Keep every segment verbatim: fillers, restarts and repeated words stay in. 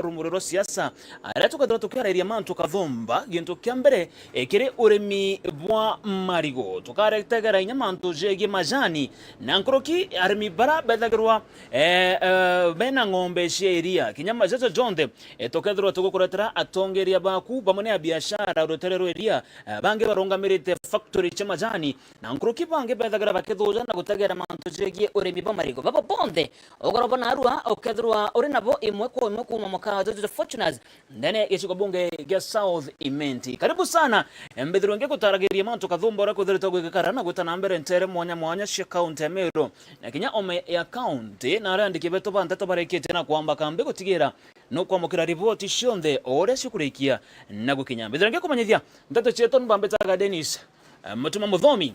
rumuri rwa siasa, aria tukethirwa tukiarairia mantu kathumba. Gintu kia mbere, eh, kiri urimi bwa marigu. Tukaretegera inya mantu jegie majani, na nkuruki arimi bara bethagirwa, eh, eh, bena ng'ombe cia iria, kinya majejo jonthe, eh, tukethirwa tugukuretera atongeria baku bamwe ni abiashara rutere rwa iria, eh, bangi barungamirite factory cia majani, na nkuruki bangi bethagira bakithuja na gutegera mantu jegie urimi bwa marigu. Baba bonthe, ugoro bwa narua ukethirwa uri nabo imwe kwa imwe kuuma mukawa juju jwa Fortuners ndene ya gicigo bunge gia South Imenti. Karibu sana, mbithirwe ngigutaragiria mantu kathumba uria kwithiritwe gwikikara na gwita na mbere ntere mwanya mwanya cia kaunti ya Meru na kinya ome ya kaunti, na aria andiki betu ba nteto barikitie na kwamba kambi gutigira nukwamukira riboti cionthe o uria cikurikia na gukinya. Mbithirwe ngikumenyithia nteto cietu, mbambitaga Dennis, eh, Mutuma Muthomi.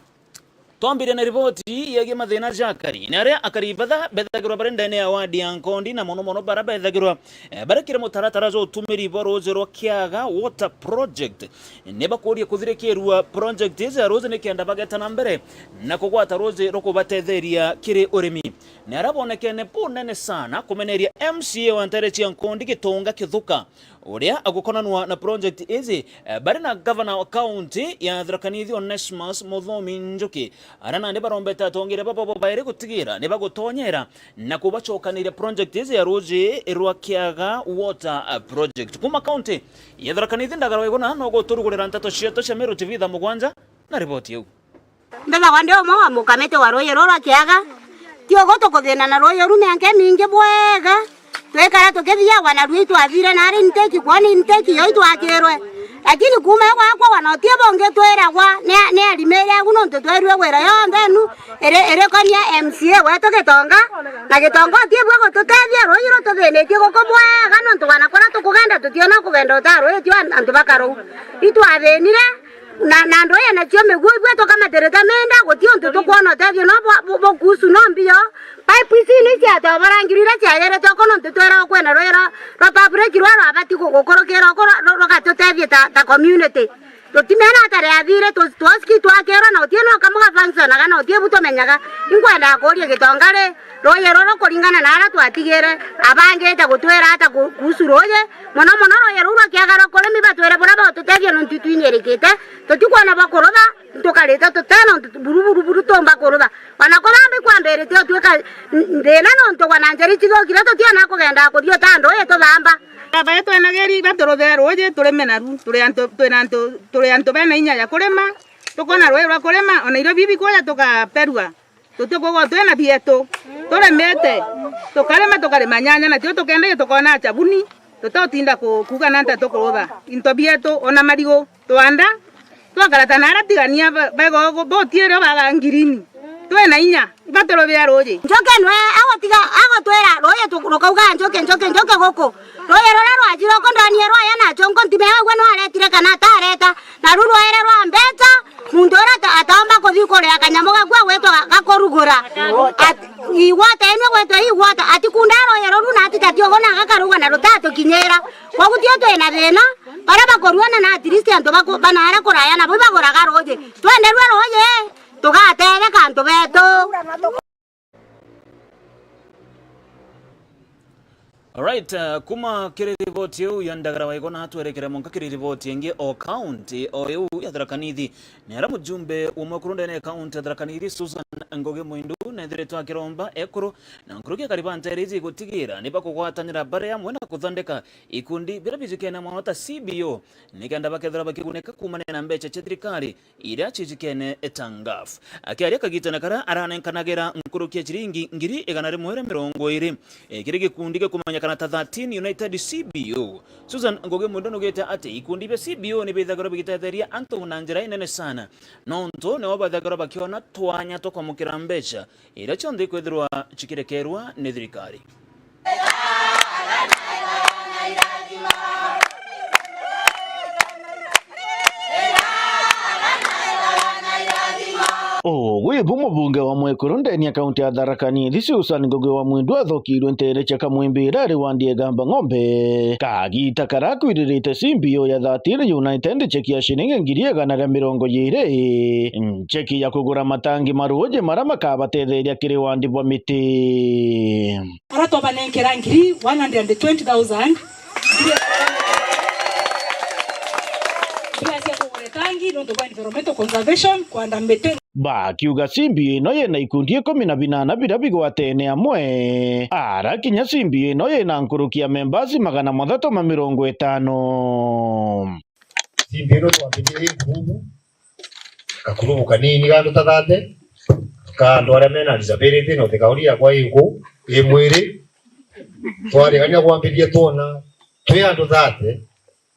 Twambirie na riboti yegie mathina ja akari. Ni aria akari batha bethagirwa bari ndene ya wadi ya Nkondi, na mono mono bara bethagirwa, eh, bari kiri mutaratara jwa utumiri bwa ruuji rwa Kiaga Water Project. Ni bakuria kuthirikirua project iji ya ruuji nikenda bageta na mbere na kugwata ruuji rwa kubatetheria kiri urimi. Ni aria bonekene bunene sana kumeneria M C A wa ntere cia Nkondi Gitonga Kithuka, uria agukonanwa na project iji, eh, bari na gavana wa kaunti ya Tharaka Nithi Onesmus Muthomi Njuki, aria nandi barombete atongeria babo bobairi gutigira ni bagutonyera na kubacokaniria project iji ya ruuji rwa Kiaga Water, eh, Project. Kuuma kaunti ya Tharaka Nithi, Ndagara Waiguna no guturugurira nteto cietu cia Meru T V thaa mugwanja na riboti iu. Mbethagwa ndi umwe wa mukamiti wa ruuji ruu rwa Kiaga. Ti ugu tukuthina na ruuji ruu mianka imingi bwega. Twikara tukithiagwa naruo itwathire, nari intake kwona intake yo itwakirwe. Lakini kuuma yo gwakwa wana utie bungi twiragwa ni, ni arimi iria agu, nontu twerue gwira yonthe nu iri, irikonia M C A wetu Gitonga. Na Gitonga utie bwe gututethia, ruuji rututhinitie guku bwega, nontu wana kuria tukugenda tutiona kugenda uta ruuji tio an-, antu bakarou. Itwathinire, Na, na ndwaya nacio miguu ibue tukamatirite minda, guti untu tukwona utethio no bwa, bu-, bukuhusu no mbio. Pipe ici ni ciatoborangirwe iria ciagerete uku, nontu twiragwa kwina rwira rwa public rwa rwabati gu-, gukurukira uku rwa, rwa, rugatutethia ta, ta community. Tutimena ata riathire, tu-, twoski twakirwa na utie no kamwe gafunctionaga na utie bu tumenyaga. Inkwenda kuuria Gitonga ri, ruuji ruru kuringana na aria twatigire, abangite gutwira ata ku-, kuhusu ruuji? Mono mono ruuji ruu rwa Kiaga rwa kurimi, batwire buria bututethia nontu itwinyirikite, tutikwona bwa kurutha, tukarite tutena untu buru, buru, buru tumba kurutha. Ona kuthamba ikwambirite utwika n-, thina nontu wana njeri cithukire, tutiona kugenda kuthii uta nduuji tuthamba. Baba yetu enageri baturuthe ruuji turime naru, turi antu, twina antu, turi antu bena inya ya kurima, tukona ruuji rwa kurima, ona irio bibi kuuja tukaperua. Tutikwigua twina bietu, turimite, tukarima, tukarima nyanya, natio tukendagia tukona chabuni, tutiutinda ku-, kuuga nanta tukurutha into bietu, ona marigu, twanda, twakarata na aria tigania ba-, bego-, botiere baga ngirini. Twina inya, ibaturubia ruuji. Njuki nwe agutiga, agutwira ruuji tu-, rukauga, "Njuki, njuki, njuki guku." Ruuji ruria rwajire uku ndonire rwaya nacho nku ntime yagwe no aretire kana atareta. Na ru rwaere rwa mbeca, muntu uria ata-, ataomba kuthi kuria kanyamu gakua gwitwa ga-, gakurugura. At-, iwata ino gwitwa iwata, atikunda ruuji ruru na atitati ugu na gakarugwa na rutatukinyira. Kogu tio twina thina, baria bakuruana na at least antu baku-, banaara kuraya nabo ibaguraga ruuji. Twenderue ruuji, tugatetheka antu betu. Alright, uh, kuma kiri riboti iu ya Ndagara Waiguna, twerekere mwanka kiri riboti ingi o kaunti o iu ya Tharaka Nithi. Ni aria mujumbe umwe kuru ndene ya kaunti ya Tharaka Nithi, Susan Ngugi Mwindu, nethiritwe akiromba ekuru na nkuruki akari ba ntere iji gutigira ni bakugwatanira bari amwe na kuthondeka ikundi biria bijikene mono ta C B O, nikenda bakethira bakigunika kuumania na mbeca cia thirikari iria cijikene ta ngaf. Akiaria kagitene karia aranenkanagira nkuruki ya ciringi ngiri igana rimwe ria mirongo iri, eh, kiri gikundi gikumenyekana ta thirteen United C B O, Susan Ngugi Mwindu nugite ati ikundi bia C B O ni bithagirwa bigitetheria antu na njira inene sana, nontu nio bathagirwa bakiona twanya twa kwamukira mbeca iria cionthe ikwithirwa cikirekerwa ni thirikari. Ugwi bu mubunge wa mwekuru ndeni ya kaunti ya Tharaka Nithi, Susan Ngugi wa Mwindu, athokirwe ntere cia Kamwimbi ira ari wandi ya Igamba Ng'ombe. Kagita kara akwiririte C B O ya thirteen United cheki ya ciringi ngiri igana ria mirongo iri, ncheki ya kugura matangi ma ruuji mara makabatetheria kiri wandi bwa Miti. Ara twabanenkera ngiri one hundred and twenty thousand, Mbia cia kugura tangi nontu bwa environmental conservation, kwanda miti. Bakiuga C B O ino yina ikundi ikumi na binana biria bigwatene amwe, ara kinya C B O ino yina nkuruki ya members magana mathatu ma mirongo itano. C B O ino twambirie i ngurubu, kakurubu kanini ga andu ta thate, ka andu aria mena disability, na utikauria yakwa i nku, i mwiri. Twarigania kwambiria twona twi andu thate,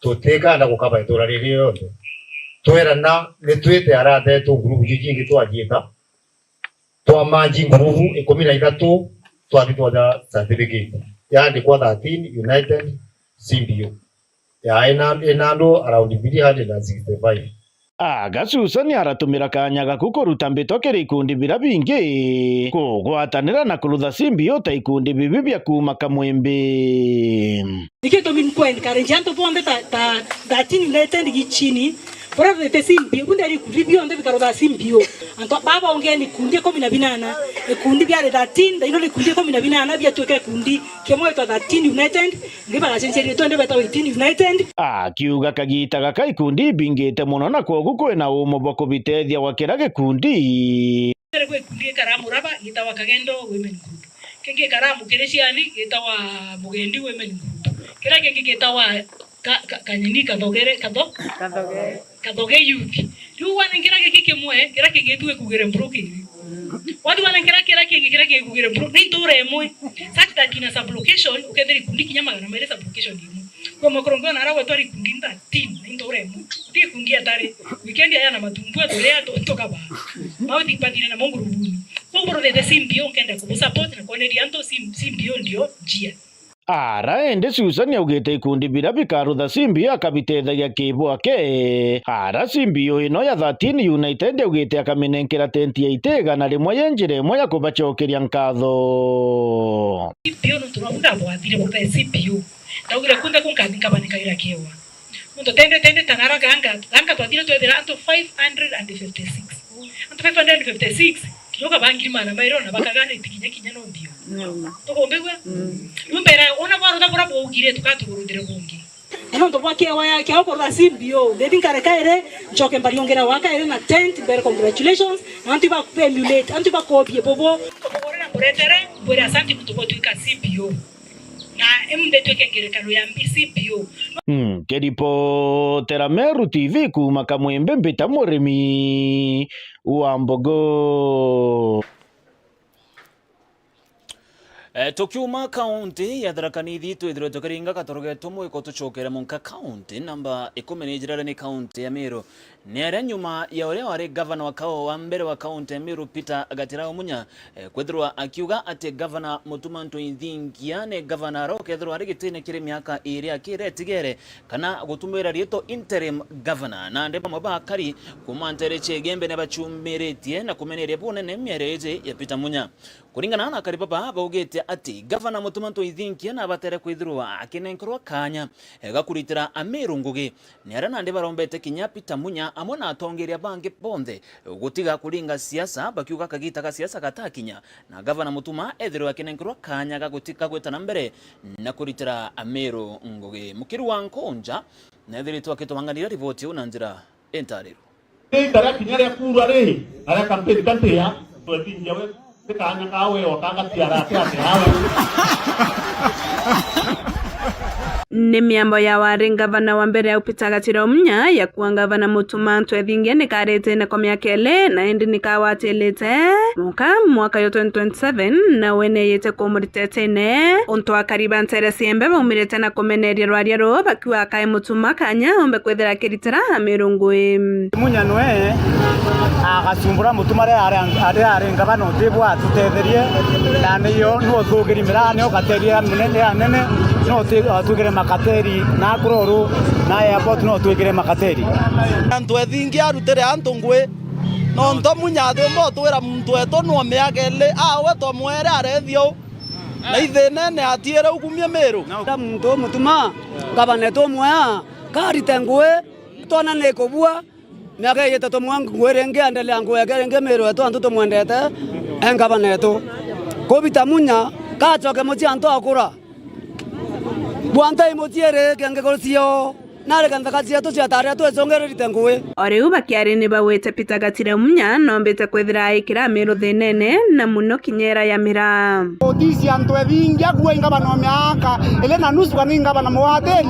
tutikanda gukaba itura riri rionthe. Twerana ni twite arata etu ngurubu icio cingi twaciita, twa merge ngurubu ikumi na ithatu, twathi twaja certificate. Yaandikwa thirteen United C B O. Ya, ina, ina andu around three hundred and sixty-five. Aga Susan aratumira kaanya gaku kuruta mbito kiri ikundi biria bingi kugwatanira na kurutha C B O ta ikundi bibi bia kuuma Kamwimbi. Nikio gitumi nkwe encourage antu bonthe ta, ta thirteen United gichini, buria bwite C B O, bundi ari ikundi bionthe bikarutha C B O. Antu baba ongeni ikundi ikumi na binana, ikundi biari thirteen, thaino ni ikundi ikumi na binana biatuika ikundi kimwe gitwa thirteen United, ingi bagacenjeria twende betawa eighteen United. Akiuga kagiita gaka ikundi ibingite mono na kwogu kwina umo bwa kubitethia gwa kira gikundi. Mbere kwi gikundi gikaraa Muraba gitawa Kagendo Women Group. Kingi gikaraa Mukiriciani gitawa Mugendi Women Group. Kiria kingi gitawa ka, ka, kanyini kathogere, katho-, Kathoge. Kathoge Youth. Riu wana kira giki kimwe, kira kingi tu gikugire mburu kiri. Watu wana kira, kira kingi, kira kingi gikugire mburu. Ni ntura imwe. Such that in a sub-location, ukethira ikundi kinya magana mairi sub-location imwe. Kwa makorongo na ara gwetwa ikundi thirteen, ni ntura imwe. Ti ikundi atari. Weekend aya na matumbu aturia tu-, tukaba. Mau ti pathire na monguru buni. Kwa boro the C B O nkenda kubu support na kwoneria antu C-, C B O ndio njia. Ara indi Susan augite ikundi biria bikarutha C B O akabitethagia kibwake. Ara C B O ino ya thirteen United augite akaminenkera tenti ya iti igana rimwe ye njira imwe ya kubacokeria nkatho. C B O nontu bwa bunda bwathire buthe C B O. Ndaugire kunthe kunkathi nkabanikagira kiewa. Nontu tende, tende tanara ganga, ganga twathire twethira antu five hundred and fifty-six. Antu five hundred and fifty-six, kinya ukabaa ngiri magana mairi ona bakagana itikinya kinya no mbio. Tukumbigua? Riu mbere, ona bwarutha buria bwaugire, tukatuguruthire bungi. Na nontu bwa kiewa ya, kiewa kurutha C B O, ndethi nkare kairi, ncoke mbariungire wa kairi na tent, mbere congratulations, na antu iba emulate, antu iba kobie bobo. Mugurira mburetere, mbwire asanti muntu bwatuika C B O. Na imbe twike ngerekano ya B C P O. Mm, nkiripotera Meru T V kuuma Kamwimbi, mbita Murimi wa Mbogo. Eh, tukiuma kaunti ya Tharaka Nithi, twithirwe tukiringa katoruge tumwe ko tucokere munka kaunti namba ikumi na ijirare ni kaunti ya Meru. Ni aria nyuma ya uria wari gavana wa kau-, wa mbere wa kaunti ya Meru, Peter Gatira Munya, eh, kwithirwa akiuga ati gavana Mutuma M'Ethingia ni gavana ara ukethirwa ari gitine kiri miaka iiri akiri etigere kana gutumira riitwa interim governor. Nandi bamwe ba akari kuuma nteere cia Igembe ni bachumiritie na kumeneria bunene miario iji ya Peter Munya. Kuringana na akari baba, baugite ati gavana Mutuma M'Ethingia nabatere kwithirwa akinenkerwa kaanya, eh, ga kuritira Ameru ngugi. Ni aria nandi barombete kinya Peter Munya amwe na atongeria bangi bonthe gutiga kuringa siasa, bakiuga kagita ga siasa gatakinya, na gavana Mutuma ethirwe akinenkerwa kaanya ga guti-, ga gwita na mbere na kuritira Ameru ngugi. Mukiri wa Nkunja nethiritwe akitumanganira riboti iu na njira intariru. Ni ita ria kinya ria kuura ri, na ria kampeni kantia, twethingia we. Ni miambo ya wari ngavana wa mbere au Peter Gatira Munya ya kuua ngavana Mutuma M'Ethingia ni karite na kwa miaka iiri, na indi ni kagwatirite muka mwaka yo twenty twenty-seven, na we ni eyite kumurita itine. Untu akari ba nteere cia Igembe baumirite na kumeneria rwaria ruu bakiuga akae Mutuma kaanya ombe kwithira akiritira Ameru ngugi. Munya nwe agacumbura Mutuma riria ari, riria ari ngavana uti bwa atutetherie, na niyo nwe uthugiri miraa, niyo ugateria munene anene, nwe uti-, atwikire makateri, na akuru uru, na airport nwe utwikire makateri. Antu ethingi arutire antu ngui, nontu Munya atiumba utwira muntu wetu nwe miaka iiri, awe twamwere arethia u, na ithinene atiire ukumie Miru. Na muntu Mutuma, ngavana etu umwe a, karite ngui, twona ni kubua, miaka iitatu mwa ngwiri ingi, endelea ngweke ringi Miru wetu, antu tumwendete, e ngavana etu. Ku Peter Munya, gacoke mucii antu akura. Bwanta imuciiri kengegoro cio, nareke nthaka cietu ciatare twicungiririte ngui. O riu bakiari ni bagwite Peter Gatira Munya nombite kwithira aikira Amiru thinene, na muno kinya ira ya miraa. Utisi antu ethingi akuwa ingabana o miaka ili na nusu kana ingabana muwatiri,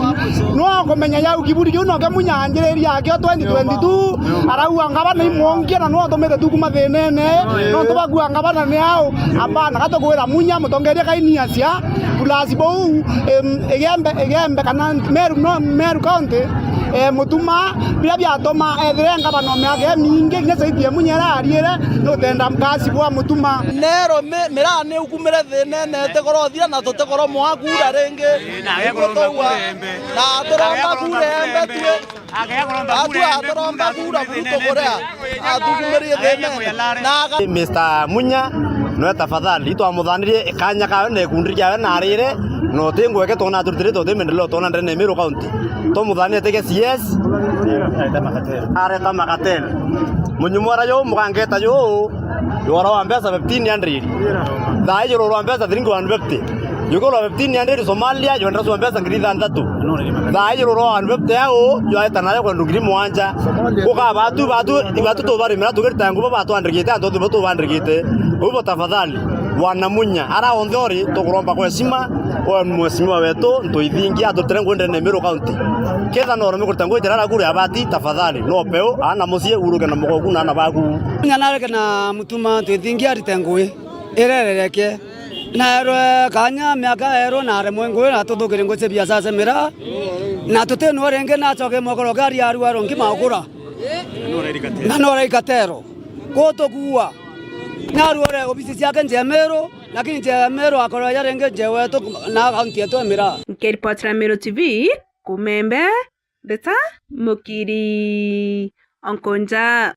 no kumenya yau kiburi kiu noke Munya anjiriria akio twenty twenty-two, arauga ngabana imwongia na no atumite tu kuma thinene, nontu bakua ngabana ni au. Abana gatukwira Munya mutongeria kainiacia, plus bou, em, Igembe, Igembe kana Meru, no, Meru County, eh, Mutuma, biria biatuma ethire ngabana o miaka imingi, kinya saiti ya Munya ira ariire, nutenda mkasi bwa Mutuma. Nero mi-, miraa ni ukumire thinene, itikorothia na tutikoromwa kura ringi. Niguo tugua. Na turomba kura embe tui. Atua aturomba kura buru tukurea, athugumirie thinene. Na aga- Mister Munya, nwe tafadhali, itwamuthanirie kanya kawe na ikundi riawe na arire, na uti ngweke twona aturutirite uti maendeleo twona ndene ya Meru County. Tumuthanie tege C S. Areta makatene. Munyumwara yu, mugangeta yu, yora wa mbeca fifteen hundred. Thaa iji rurwa mbeca thiringi one fifty. Yugurwa fifteen hundred Somalia, yondereswa mbeca ngiri ithanthatu. Thaa iji rurwa one fifty au, ywaeta nayo kwendu ngiri mugwanja. Uka batu, batu, ibatu tubarimira tugirita ngubo batwandikite, antu tuba tubandikite. Ubo tafadhali, wana Munya, ara onthe ori, tukuromba kwa heshima, we mheshimiwa wetu, ntu ithingi atutire ngwendene Meru County. Ketha no urome kurita ngui tirara kura ya bati, tafadhali, no peu, ana mucii, uruke na mugoku na ana baku. Munya nareke na Mutuma ntu ithingi arite ngui. Irerereke. Naerwe kanya miaka erwe na aremwe ngui na tuthukire ngui cia biacara cia miraa. Na tutinwa ringi nacoke mokoro gari arua rongi maukura. Na no raikatero. Gutukua. Naruore obisi ciake nje ya Meru, lakini nje ya Meru akorwa ya ringi nje wetu na kaunti yetu ya miraa. Nkiripotera Meru T V, Kumembe, Mbeta, Mukiri, Onkonja.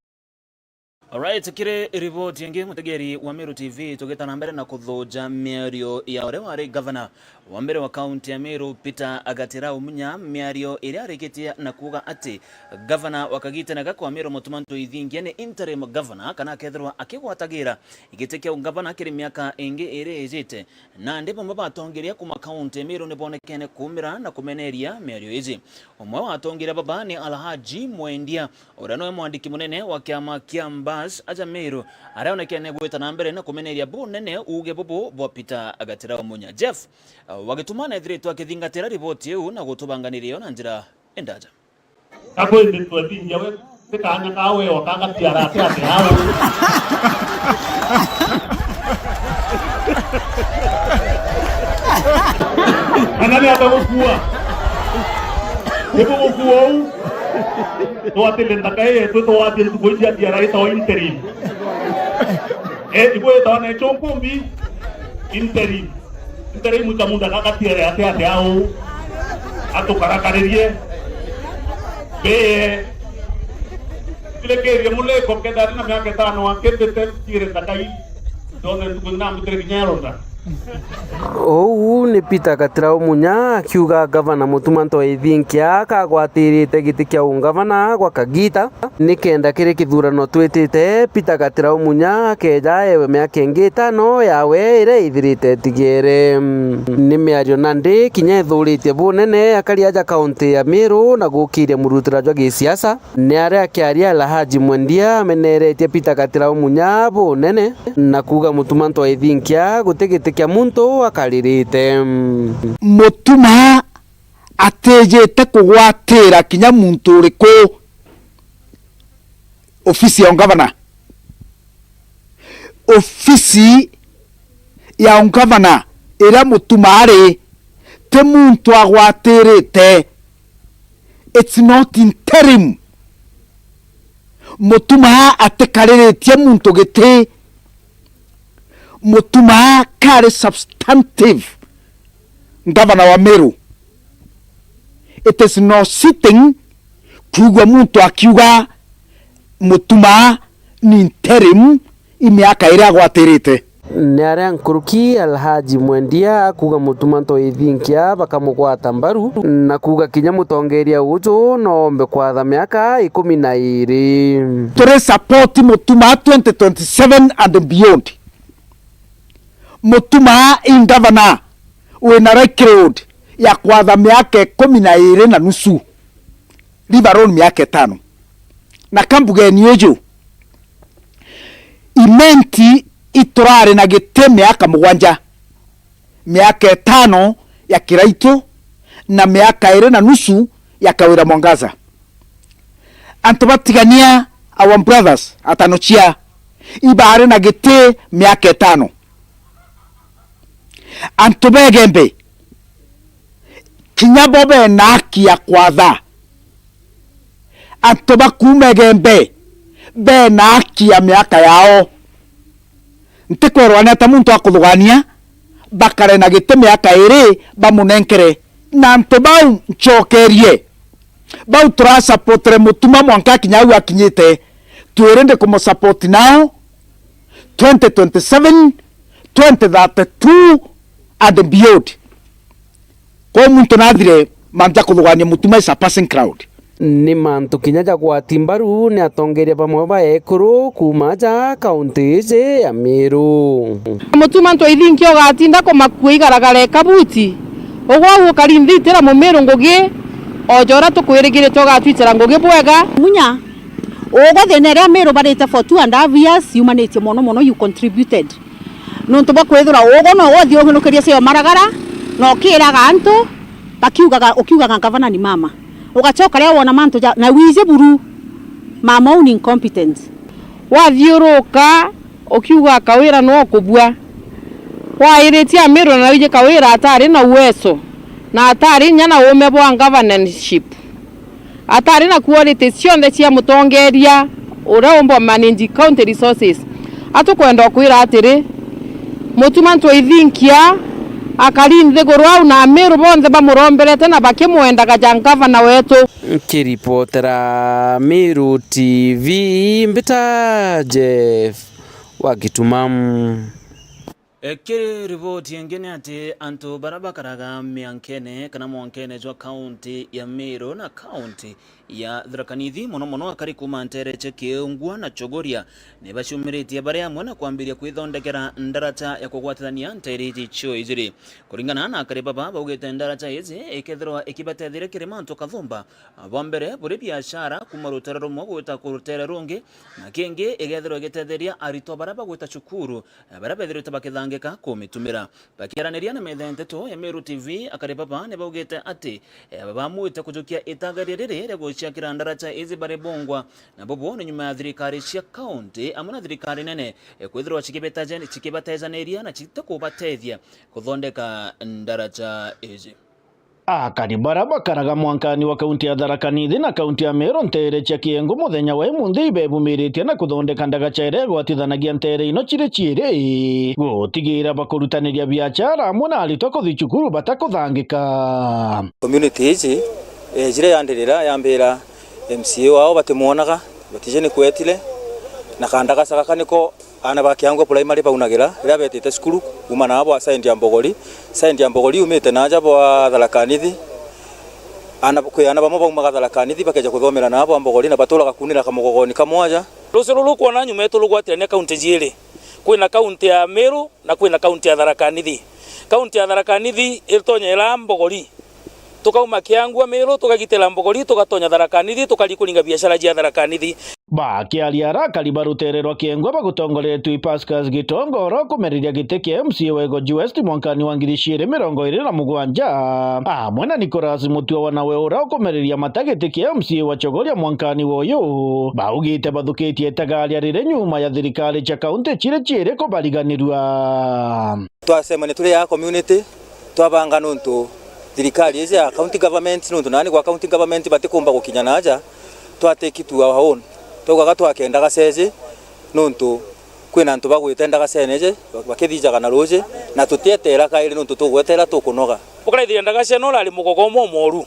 Alright, kiri riboti ingi, mutegeri wa Meru T V, tugita na mbere na kuthuja miario ya uria wari gavana wa mbere wa kaunti ya Meru, Peter Gatira Umunya, miario iria arikitie na kuuga ati gavana wa kagita na gaka wa Meru Mutuma Ntuithingia ni interim governor, kana akethirwa akigwatagira giti kia ugavana kiri miaka ingi iri ijite. Nandi bamwe batongeria kuma kaunti ya Meru nibonekene kuumira na kumeneria miario iji. Umwe wa atongeria baba ni Alhaji Mwendia, uria niwe mwandiki munene wa kiama kia Mbas aja Meru, aria onekene gwita na mbere na kumeneria bunene uuge bubu bwa Peter Gatira Umunya. Jeff, uh, wa Gituma nethiritwe akithingatira riboti iu na gutubanganiria yo na njira indaja. Gakwinditwe thingia we, ti kanya ka we oka gatiara ati ati au. Kana ni ata gukua? Nibu gukua uu. Twatile nthaka ii yetu twatie ntuku ici atiara itawa interim. Eh, igwitawa na ichunkumbi interim. Ntere imwika mundu akagatiere ate ate au. Atukarakaririe. Bee. Tirekerie muleko kenda ari na miaka itano akendete tiire ndakai. Ndone ntuku nambitire kinya eronda. Uu ni Peter Gatirau Munya akiuga gavana Mutuma Ntoithinkia kagwatirite giti kia ungavana gwa kagita. Nikenda kiri kithurano twitite, Peter Gatirau Munya akeja ewe miaka ingi itano yawe iria ithirite itigere. Ni miario nandi kinya ithuritie bunene akari aja kaunti ya Meru na gukiria murutira jwa gisiasa. Ni aria akiaria Alhaji Mwendia ameneretie Peter Gatirau Munya bunene na kuuga Mutuma Ntoithinkia guti giti kia muntu akaririte. Mutuma atijite kugwatira kinya muntu uriku ofisi ya ungavana. Ofisi ya ungavana iria Mutuma ari, ti muntu agwatirite. It's not interim. Mutuma atikariritie muntu giti. Mutuma kari substantive ngavana wa Meru. It is no sitting kwigua muntu akiuga Mutuma ni interim i miaka iria agwatirite. Ni aria nkuruki Alhaji Mwendia akuuga Mutuma Ntoithinkia bakamugwata mbaru na kuuga kinya mutongeria uju noombe kwatha miaka ikumi na iiri. Turi support Mutuma twenty twenty-seven and beyond. Mutuma i ngavana wina likelihood ya kwatha miaka ikumi na iiri na nusu, leave alone miaka itano. Na kambugeni uju, Imenti iturari na giti miaka mugwanja, miaka itano ya Kiraitu na miaka iiri na nusu ya Kawira Mwangaza. Antu batigania, our brothers, atano cia, ibaari na giti miaka itano. Antu ba Igembe, kinya bo bena haki ya kwatha. Antu ba kuuma Igembe bena haki ya miaka yao. Ntikwerwa ni ata muntu akuthugania, bakare na giti miaka iiri bamunenkere. Na antu bau ncokerie, bau turasapotire Mutuma mwanka akinya au akinyite, twiri ndi kumusapoti nao twenty twenty-seven, twenty thirty-two and beyond. Kwou muntu nathire mantu ja kuthugania Mutuma is a passing cloud. Ni mantu kinya ja gwati mbaru ni atongeria bamwe ba ekuru kuuma ja kaunti iji ya Meru. Mutuma ntwaithinkia ugatinda kumakua igaragara ikabuti, ugwe au ukari nthitira mumiru ngugi, o ja uria tukwirigirite ugatwitira ngugi bwega. Munya, ugwe thina iria Meru barite for two and a half years yumanitie mono mono, you contributed. Nontu bwa kwithirwa ugwe nowe uthiungurukirie cio maragara, na ukiraga antu, bakiugaga, ukiugaga, "Ngavana ni mama." Ugacoka riria wona mantu ja, na wiji buru, mama uu ni incompetent. Wathiuruka ukiuga Kawira no kubua. Wairitie Amiru na wiji Kawira atari na uwezo, na atari inya na uume bwa governorship. Atari na quality cionthe cia mutongeria uria umba manage county resources. Atukwenda ukwira atiri, Mutuma ntwaithinkia akari nthiguru au na Amiru bonthe bamuromberete na bakimwendaga ja ngavana wetu. Nkiripotera Meru T V, mbita Jeff wa Gituma. E, kiri riboti ingi ni ati antu baria bakaraga miankene kana mwankene jwa kaunti ya Meru na kaunti ya Tharaka Nithi, mono mono akari kuuma nteere cia Kiungwa na Chogoria, ni baciumiritie bari amwe na kwambiria kwithondekera ndaraca ya kugwatithania nteere iji cio ijiri. Kuringana na akari baba, baugite ndaraca iji ikethirwa ikibatetheria kiri mantu kathumba. Bwa mbere, buri biashara kuuma rutere rumwe gwita ku rutere rungi, na kingi igethirwa igitetheria aritwa baria bagwita cukuru, na baria bethirite bakithangika kumitumira. Bakiaraniria na metha ya nteto ya Meru T V, akari baba ni baugite ati, eh, bamwite kujukia itagaria riri ria guciakira ndaraca iji bari bungwa, na bubu ni nyuma ya thirikari cia kaunti amwe na thirikari nene, eh, kwithirwa cikibetaja-, cikibatejaniria na citikubatethia kuthondeka ndaraca iji. Akari baria bakaraga mwankani wa kaunti ya Tharaka Nithi na kaunti ya Meru nteere cia Kiengu muthenya wa imunthi ibebumiritie na kuthondeka ndagaca iria igwatithanagia nteere ino ciri ciiri, gutigira bakurutaniria biachara amwe na aritwa kuthi cukuru batakuthangika. Community iji, eh, jire yandirira yambira M C A wao batimwonaga, batije ni kwetile, na kandagaca gaka niko aana ba Kiangwa Primary baunagira riria betite cukuru kuuma nabo a side ya Mbogori. Side ya Mbogori yumite naaja bwa Tharaka Nithi. Aana, kwi aana bamwe baumaga Tharaka Nithi bakeja kuthomera nabo a Mbogori na baturaga kuunira kamugogoni kamwe aja. Rucio ruru ukwona nyuma yetu rugwatirania kaunti jiiri. Kwina kaunti ya Meru na kwina kaunti ya Tharaka Nithi. Kaunti ya Tharaka Nithi itonye ira Mbogori. Tukauma Kiangwa Meru, tukagitira Mbogori, tugatonya Tharaka Nithi, tukari kuringa biashara jia Tharaka Nithi. Bakiaria arakari ba rutere rwa Kiengwa bagutongoretue i Pascas Gitonga, uria ukumereria giti kia M C A wa Igoji West mwankani wa ngiri ciiri mirongo iiri na mugwanja, amwe na Nicholas Mutua wa nawe uria ukumereria mata giti kia M C A wa Chogoria mwankani wa uyu, baugite bathukitie itagaria riri nyuma ya thirikari cia kaunti ciri ciiri kubariganirua. Twacemania turi aa community, twabanga nontu thirikari iji ya county government, nontu nani gwa county government batikumba gukinya naaja, twa take it to our own. Twaugaga twake ndagaca iji, nontu kwina antu bagwite ndagacene iji, bakithijaga na ruuji, na tutieteera kairi nontu tugwetera tukunoga. Ukaraithiria ndagaca ino urari mugogo umwe umooru.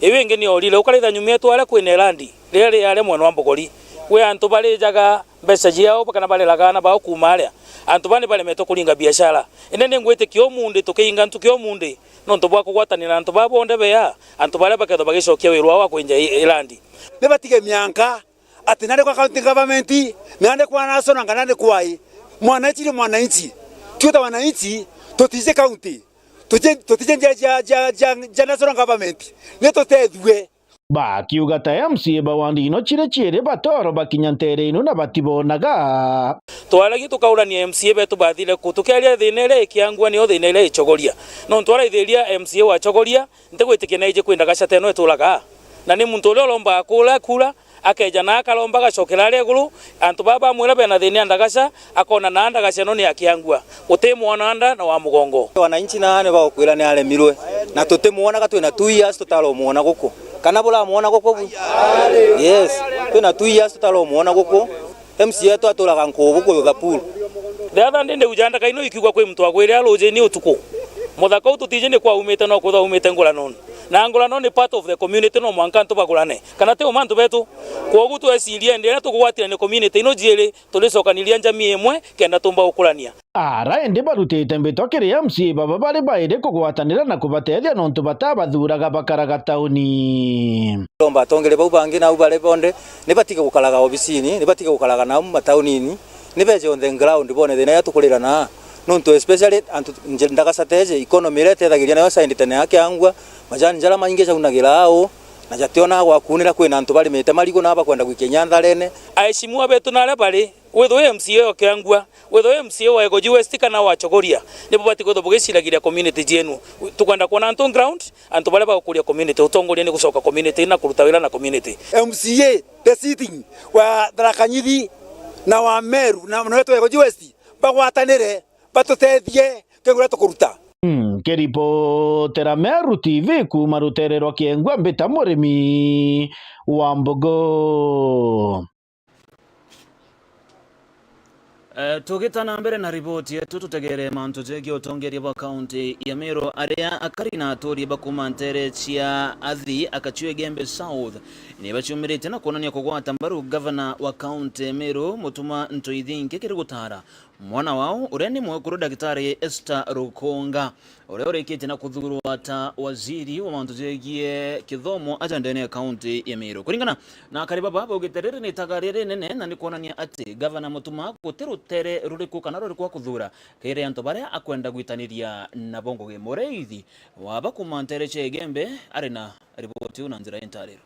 Iu ingi ni orire, ukaraitha nyuma yetu aria kwina irandi, riria ri aria mwena wa Mbogori. Kwi antu barijaga mbeca ciao, kana bareraga aana bao kuuma aria. Antu baa ni baremetwe kuringa biashara. Indi ni ngwitikia umundi tukiinga ntuki umundi, nontu bwa kugwatanira na antu baa bonthe bea, antu baria bakethwa bagicokia wiru wao wa kwinja i-, irandi. Ni batige mianka ati nandi kwa county government, nandi kwa national, kana nandi kwai. Mwananchi ni mwananchi. Twi ta wananchi, tutiji county. Tuti-, tutiji njia cia, cia, cia, cia national government. Ni tutethue. Bakiuga ta M C A ba wandi ino ciri ciiri batoro bakinya nteere ino na batibonaga. Twaragia tukaurania M C A betu bathire ku, tukiaria thiina iria ikiangua nio thiina iria ichogoria. Nontu araithiria M C A wa chogoria, ntigwitikia naiji kwi ndagaca teno ituraga. Na ni muntu uria urombaga kura, kura, akeja na akaromba agacokera aria iguru, antu baa bamwira bena thiina ya ndagaca, akona na ndagaca ino ni ya kiangua. Guti mwana nda na wa mugongo. Wananchi nani bagukwira ni aremirwe? Na tutimwonaga, twina two years tutaromwona guku. Kana buramwona guku bu? Yes, twina two years tutaromwona guku. M C A etu aturaga nkubu kuyutha pool. The other day, ndeuja ndaka ino ikiuga kwi muntu agwire arujini utuku. Muthaka uu tutiji ni kwa aumite, no kwithwa aumite nguranoni. Na ngurano ni part of the community, no mwanka antu bagurane. Kana ti uma antu betu? Kwogu twecirie ndi iria tukugwatira ni community ino jiiri, turicokaniria njamii imwe kenda tumba gukurania. Ara indi barutite mbitwa kiri M C A baba bari bairi kugwatanira na kubatethia nontu batabathuraga bakaraga tauni. Romba atongeria bau bangi nau bari bonde, ni batige gukaraga obisini, ni batige gukaraga nau mataunini, ni beje on the ground bone thina iria tukurira na. Nontu especially antu nje-, ndagaca teje, economy iria itethagiria nayo side tene ya Kiangua, majani jaria maingi jaunagira au, na jationaga gwa kuunira, kwina antu barimite marigu na bakwenda gwikia inya ntharene. Aheshimiwa betu na aria bari, withwe M C A o Kiangua, withwe M C A wa Igoji West kana wa Chogoria, ni bubati kwithwa bugiciragiria community jienu. Tukwenda kwona antu on ground, antu baria bagukuria community, utongoria ni gucoka community na kuruta wira na community. M C A the sitting wa Tharaka Nithi na wa Meru na, na wetu wa Igoji West bagwatanire, batutethie kiri uria tukuruta. Nkiripotera Meru T V kuuma rutere rwa Kiengua, mbita Murimi wa Mbogo. Eh, tugita na mbere na riboti yetu, tutegere mantu jegie utongeria bwa kaunti ya Meru, aria akari na aturi ba kuuma ntere cia Athi, Akachu, Igembe South, ni baciumirite na kwonania kugwata mbaru gavana wa kaunti ya Meru, Mutuma Ntwethingia, kiri gutara mwana wao uria ni mwekuru, Ndagitari Esther Rukunga, uria urikitie na kuthuurwa ta waziri wa mantu jegie kithomo aja ndene ya kaunti ya Meru. Kuringana na akari baba, baugite riri ni itaga riria rinene na ni kwonania ati gavana Mutuma guti rutere ruriku kana ruriku akuthuura kiri antu baria akwenda gwitaniria nabo ngugi. Muriithi wa ba kuuma ntere cia Igembe ari na riboti iu na njira ya ntariro.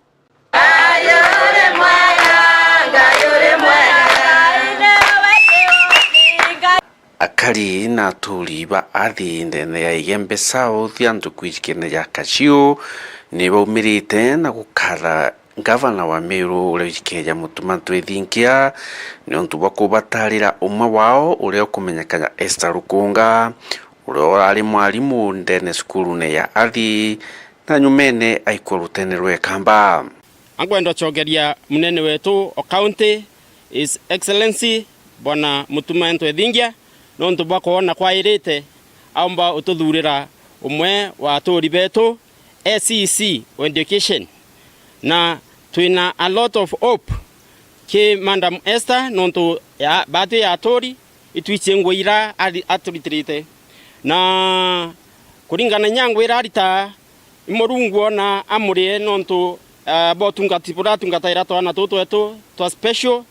Akari na aturi ba Athi ndene ya Igembe South, antu kwijikene ja Kaciu, ni baumirite na gukatha gavana wa Meru uria wijikene ja Mutuma Ntwethingia, niuntu bwa kubatarira umwe wao uria ukumenyeka ja Esther Rukunga, uria urari mwarimu ndene cukurune ya Athi, na nyumene aikua rutene rwa Ikamba. Ankwenda ucokeria munene wetu o county, His Excellency Bwana Mutuma Ntwethingia, nontu bwa kwona kwairite aumba ututhurira umwe wa aturi betu, A C C o education. Na twina a lot of hope ki Madam Esther, nontu ya, batwi ya aturi, itwichie ngugi ira athi-, aturitirite. Na kuringana inya ngugi ira aritaga, i Murungu ona amurie nontu, ah, bwa utungati buria atungataira twana tutu twetu twa special,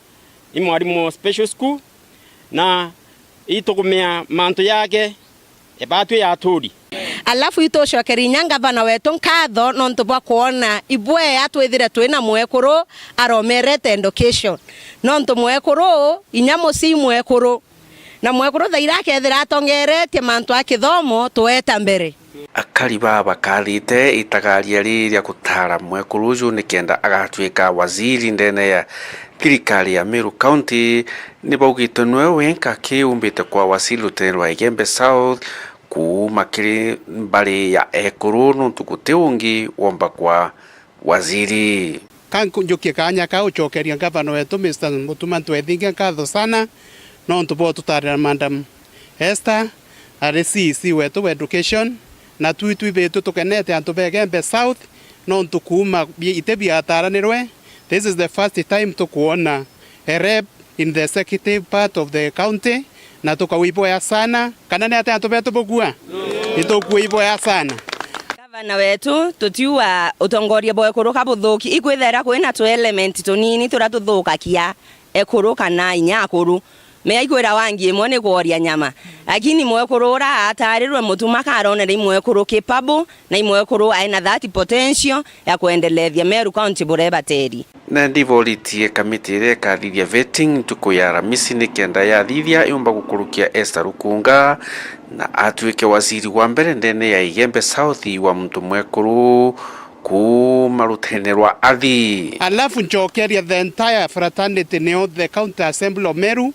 i mwarimu wa special school, na itugumia mantu jake, ebatwi ya aturi. Alafu itucokeria inya ngavana wetu nkatho nontu bwa kwona ibwea twithire twina mwekuru aromerete education. Nontu mwekuru, inya mucii mwekuru, na mwekuru thaira akethira atongeretie mantu a kithomo, tueta mbere. Akari baa bakathite itagaria riri ria gutara mwekuru uju nikenda agatuika waziri ndene ya thirikari ya Meru County, ni baugite nwe wenka kiumbite kwa waziri rutene rwa Igembe South, kuuma kiri mbari ya ekuru, nontu guti ungi womba kwa waziri. Ka njukie kaanya kau ucokeria ngavana wetu, Mister Mutuma Ntwethingia, nkatho sana nontu bwa ututarira Madam Esther, ari C E C wetu wa education, na twi twi bitu tukenete antu ba Igembe South, nontu kuuma bi-, iti biataranirwe, this is the first time tukwona a rep in the executive part of the county, na tukauiboya sana, kana ni ati antu betu bukua? Itukua iboya sana. Gavana wetu, tutiua utongoria bwa ekuru ka buthuki, ikwithira kwina tu element tunini turia tuthukagia ekuru kana inya akuru. Mea ikwira wangi imwe ni kworia nyama. Lakini mwekuru ura atarirwe Mutuma karonere i mwekuru capable na i mwekuru aina that potential ya kwendelethia Meru County buria ibateri. Na ndivoritie kamiti iria ikathithia vetting ntuku ya Aramisi nikenda yathithia yumba gukurukia Esther Rukunga na atuike waziri wa mbere ndene ya Igembe South wa muntu mwekuru kuuma rutene rwa athi. Alafu ncokeria the entire fraternity nio the County Assembly of Meru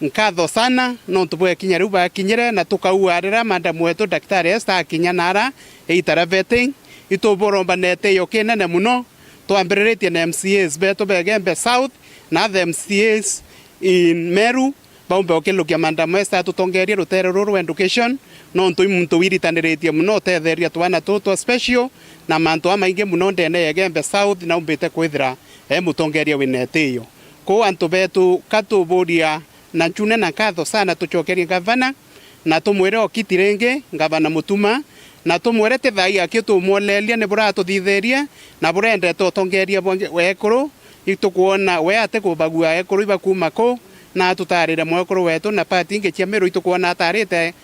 nkatho sana nontu bwa ikinya riu bakinyire, na tukaua riria madam wetu Daktari Esther akinya nara iita ria vetting, ituburomba na itio kinene muno. Twambiriritie na M C As betu ba Igembe South na other M C As in Meru baumbe ukilukia madam Esther atutongerie rutere ruru rwa education, nontu i muntu wiritaniritie muno utetheria twana tutu twa special na mantu amaingi muno ndene ya Igembe South, na umbite kwithira e mutongeria wina itio. Kwou antu betu, ka tuburia na ncune na nkatho sana, tucokerie ngavana na tumwire okiti ringi, ngavana Mutuma, na tumwire ti thai aki tumwoleria ni buratuthithirie na burendete utongeria bwa nge-, wa ekuru. Itukwona we atikubagua ekuru iba kuuma ku, na atutarire mwekuru wetu na pati ingi cia Meru itukwona atarite,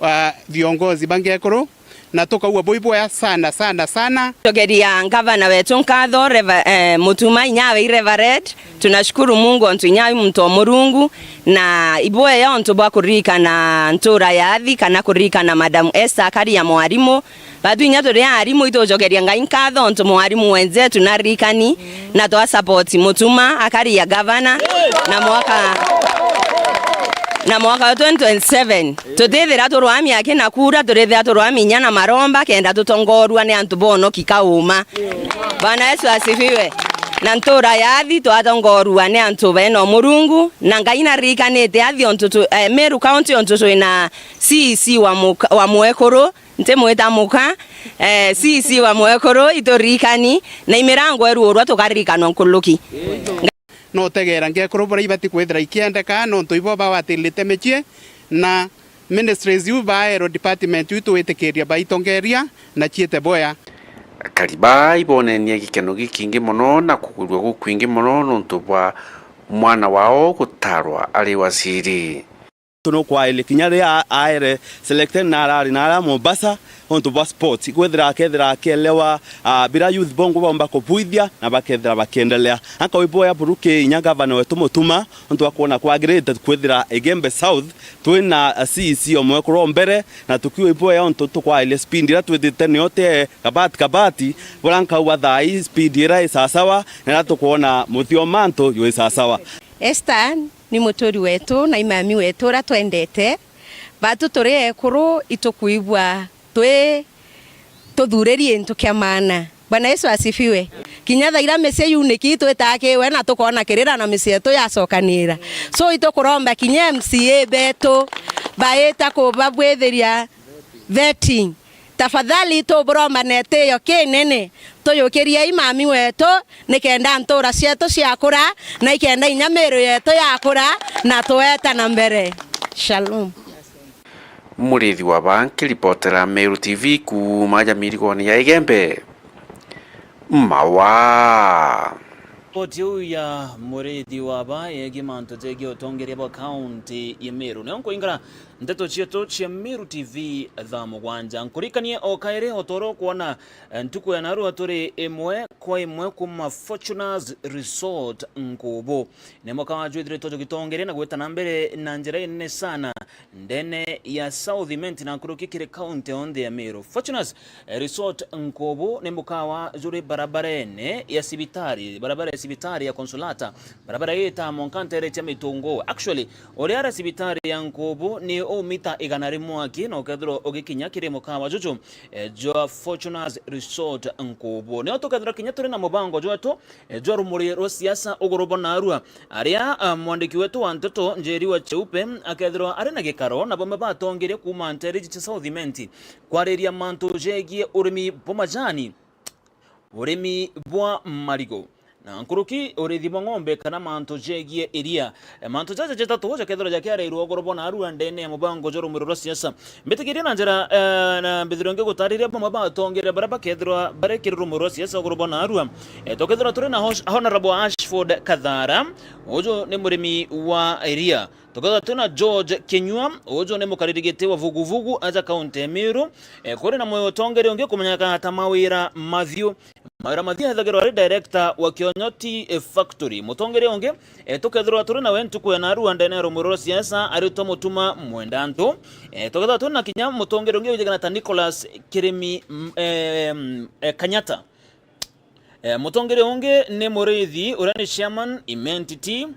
ah, viongozi ba ngekuru. Na tukaua bui bwea sana, sana, sana. Tugeria ngavana wetu nkatho, Reva-, eh, Mutuma inya awe i Reverend. Tunashukuru Mungu ontu inya awe muntu o Murungu, na ibwea ontu bwa kuririkana ntura ya athi kana kuririkana Madam Esther akari ya mwarimu. Batu inya turi arimu itucokeria Ngai nkatho ontu mwarimu wenzetu naririkani na twa support Mutuma akari ya gavana na mwaka na mwaka wa twenty twenty-seven. Tutithira turwami aki na kura, turithira turwami inya na maromba, kenda tutongorua ni antu bonoki kauma. Bwana Yesu asifiwe. Na ntura ya athi twatongorua ni antu bena Murungu, na Ngai naririkanite athi ontu tu, eh, Meru County ontu twina C E C wa muka, wa mwekuru, ntimwita muka, eh, C E C wa mwekuru, ituririkani, na imirango erurwa tukaririkanwa nkuluki. No utegeera ngekuru buria ibati kwithira ikiendeka, nontu ibo bawatirite micii, na ministries iu baero department iu twitikiria baitongeria na ciite boya. Akari baa ibonenie gikeno gikingi mono na kugwirua gukwingi mono nontu bwa mwana wao gutarwa ari waziri. Tunukwairia kinya riria aere selected na arari na aria Mombasa, ontu bwa sports, kwithira akethira akielewa, ah, bira youth bongo baumba kubwithia na bakethira bakiendelea. Anka wiboya buruki inya gavana wetu Mutuma, ontu akwona kwagirite kwithira Igembe South twina, ah, C E C omwe kuro mbere, na tukiwa iboya ontu tukwairia speed ira twithite nio te kabati kabati, bura nkauga thaa ii speed ira i sasawa, na ira tukwona muthio mantu jwi sasawa. Esther ni muturi wetu na imami wetu uria twendete. Batu turi ekuru itukwigua twi tuthuriri into kia maana. Bwana Yesu asifiwe. Kinya thaira micii yuniki twitakiwe na tukona kirira na micii yetu yacokanira. So itukuromba kinya M C A betu baita kubabwithiria vetting. Tafadhali tuburomba na itio kinene, tuyukiriei mami wetu, nikenda ntura cietu ciakura, na ikenda inya miiri yetu yakura, na tweta na mbere. Shalom. Murithi wa baa nkiripotera Meru T V kuuma aja mirigoni ya Igembe. Mawa. Ripoti iu ya Murithi wa baa yegie mantu jegie utongeria bwa kaunti ya Meru. Nio nkuingara ndeto cietu cia Meru T V thaa mugwanja. Nkurikanie o kairi o toro kwona, eh, ntuku ya narua turi imwe kwa imwe kuma Fortuners Resort Nkubu. Ni mwaka wa jwithiritwe tugitongeria na gwita na mbere na njira inene sana ndene ya South Imenti na nkuruki kiri kaunti yonthe ya Meru. Fortuners, eh, Resort Nkubu ni mukawa juri barabarene ya cibitari, barabara ya cibitari ya Consolata, barabara ii itamonka ntere cia Mitungu. Actually, uriara cibitari ya Nkubu ni umita igana rimwe aki na ukethirwa ugikinya kiri mukawa juju, eh, jwa Fortuners Resort Nkubu. Nio tukethirwa kinya turi na mubango jwetu, eh, jwa rumuri rwa siasa uguru bwa narua. Aria, ah, mwandiki wetu wa nteto Njeri wa Cheupe akethirwa ari na gikaro na bamwe batongeria kuuma ntere iji cia South Imenti kwariria mantu jegie urimi bwa majani, urimi bwa marigu, na nkuruki urithi bwa ng'ombe kana mantu jegie iria. E, mantu jaja jatatu jakethirwa jakiarairwa ugoro bwa narua ndene ya mubango jwa rumuri rwa siasa. Mbitikirie na njira, e, na mbithirwe ngigutariria bamwe ba atongeria baria bakethirwa bari kiri rumuri rwa siasa ugoro bwa narua. E, tukethirwa turi na Hosh-, Honorable Ashford Kathara, uju ni murimi wa iria. Tukethirwa turi na George Kinyua, uju ni mukariri giti wa Vuguvugu aja kaunti ya Meru. E, kuri na mutongeria ungi kumenyeka ta Mawira Mathiu. Mawira Mathiu ethagirwa ari director wa Kionyoti, e, Factory. Mutongeria ungi, e, tukethirwa turi nawe ntuku ya narua ndene ya rumuri rwa siasa aritwa Mutuma Mwendantu. E, tukethirwa turi na kinya mutongeria ungi wijikana ta Nicholas Kirimi, m-, e, m-, e, Kanyata. E, mutongeria ungi ni Murithi, uria ni chairman Imentity.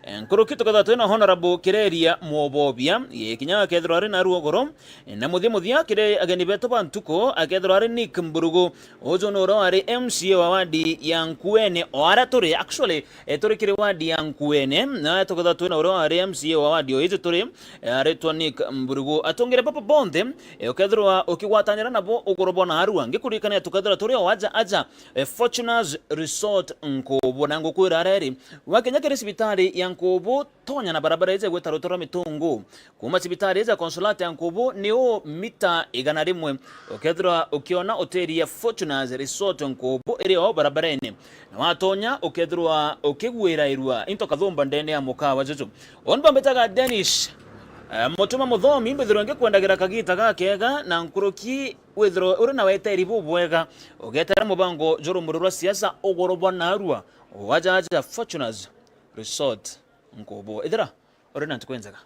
E, nkuruki tukethirwa turi na Honorable Kireria Mwobobia, e, kinya akethirwa ari narua ugoro. E, na muthia muthia kiri ageni betu ba ntuku, akethirwa ari Nick Mburugu. Uju ni uria wari M C A wa wadi ya Nkuene, o aria turi, actually, e, turi kiri wadi ya Nkuene, na tukethirwa turi na uria wari M C A wa wadi o iji turi, e, aritwa Nick Mburugu. Atongeria baba bonthe, e, ukethirwa ukigwatanira nabo ugoro bwa narua. Ngikurikania tukethirwa turi o aja aja, e, Fortuners Resort Nkubu, na ngukwira areri, wakinya kiri cibitari ya Nkubu, tonya na barabara iji igwita ruto rwa Mitungu. Kuma cibitari iji ya Consolata ya Nkubu ni u mita igana rimwe, ukethirwa ukiona hoteli ya Fortuners Resort Nkubu iri o barabarene, na watonya ukethirwa ukigwirairua into kathumba ndene ya mukawa juju. Uni bambitaga Dennis, e, Mutuma Muthomi, mbithirwe ngikwendagira kagita gakega na nkuruki withirwe uri na weteri bubwega, ugetera mubango jwa rumuri rwa siasa ugoro bwa narua, wajaja Fortuners Resort Nkubu. Ithira uri na ntuku injega.